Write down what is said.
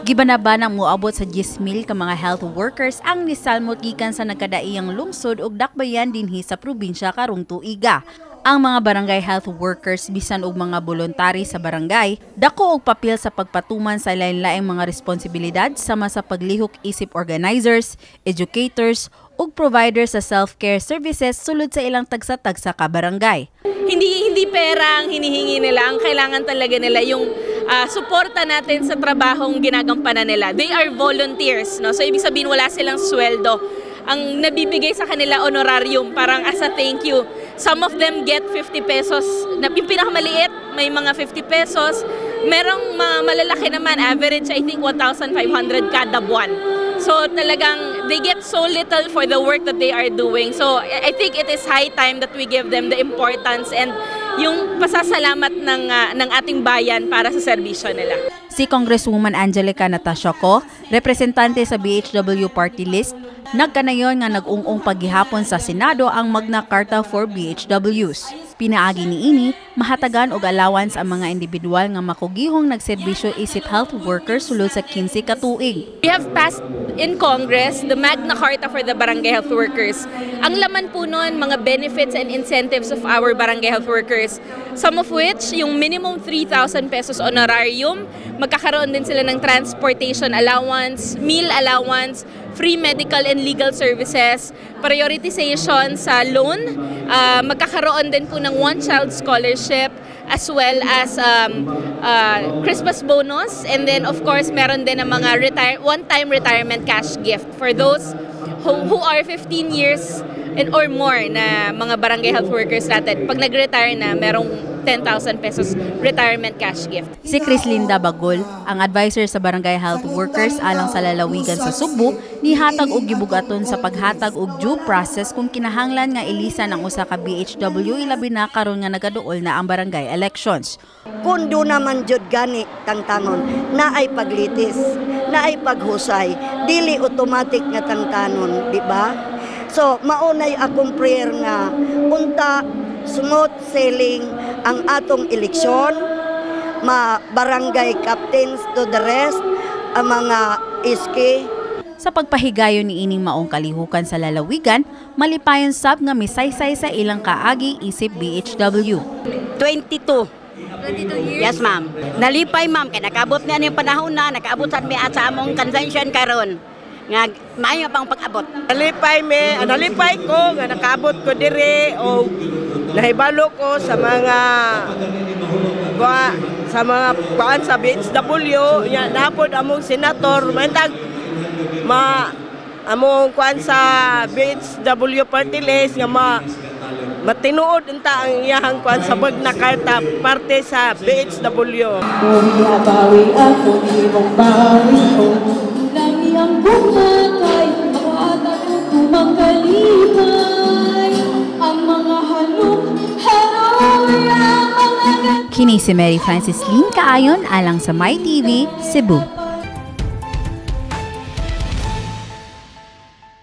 Gibanabana moabot sa 10,000 ka mga health workers ang nisalmot gikan sa nagkadaiyang lungsod ug dakbayan dinhi sa probinsya karong tuiga. Ang mga barangay health workers bisan og mga voluntary sa barangay, dako og papel sa pagpatuman sa lain-laing mga responsibilidad sama sa paglihok isip organizers, educators ug providers sa self-care services sulod sa ilang tagsa-tagsa ka barangay. Hindi hindi pera ang hinihingi nila. Ang kailangan talaga nila, yung suporta natin sa trabahong ginagampanan nila. They are volunteers, no? So ibig sabihin, wala silang sweldo. Ang nabibigay sa kanila, honorarium, parang as a thank you. Some of them get 50 pesos. Na, yung pinakamaliit, may mga 50 pesos. Merong mga malalaki naman, average I think 1,500 kada buwan. So talagang they get so little for the work that they are doing. So I think it is high time that we give them the importance and yung pasasalamat ng ating bayan para sa serbisyo nila. Si Congresswoman Angelica Natasha Co, representante sa BHW Party List, nagkanayon nga nag-ung-ung paghihapon sa Senado ang Magna Carta for BHWs. Pinaagi niini, mahatagan og allowance ang mga individual nga makugihong nagserbisyo isip health workers sulod sa 15 ka tuig. We have passed in Congress the Magna Carta for the barangay health workers. Ang laman po nun, mga benefits and incentives of our barangay health workers. Some of which, yung minimum 3,000 pesos honorarium, magkakaroon din sila ng transportation allowance, meal allowance, free medical and legal services, prioritization sa loan, magkakaroon din po ng one-child scholarship, as well as Christmas bonus, and then of course meron din ang mga one-time retirement cash gift for those who are 15 years and or more na mga barangay health workers natin. Pag nag-retire na, merong 10,000 pesos retirement cash gift. Si Chris Linda Bagol, ang advisor sa barangay health workers alang sa lalawigan sa Sugbo, nihatag og gibugaton sa paghatag og due process kung kinahanglan nga ilisan ang usa ka BHW, ilabi na karon nga nagaduol na ang barangay elections. Kung duna man jud gani tangtangon, naay paglitis, naay paghusay, dili automatic nga tangtanon, di ba? So maunay akong prayer nga unta smooth sailing ang atong eleksyon, ma barangay captains to the rest, ang mga SK. Sa pagpahigayon ni ining maong kalihukan sa lalawigan, malipayon sab nga misaysay sa ilang kaagi isip BHW. 22. 22 years? Yes, ma'am. Nalipay, ma'am, kay nakabot niya yung panahon na, nakaabot sa mi at sa among convention karon. Nga maayo pang pag-abot. Nalipay me, nalipay ko nga nakaabot ko diri o nahibalo ko sa mga kuan sa BHW nya napod among senator mantag ma among kuan sa BHW party list nga ma matinuod unta ang iyahang kuan sa Magna Carta parte sa BHW. Bawi ako imong bawi ko. Lami ang gugma kay makahatag og tumang kalipay. Ang mga halok haroy ang mga Kini si Mary Francis Lynn Kaayon alang sa My TV, Cebu.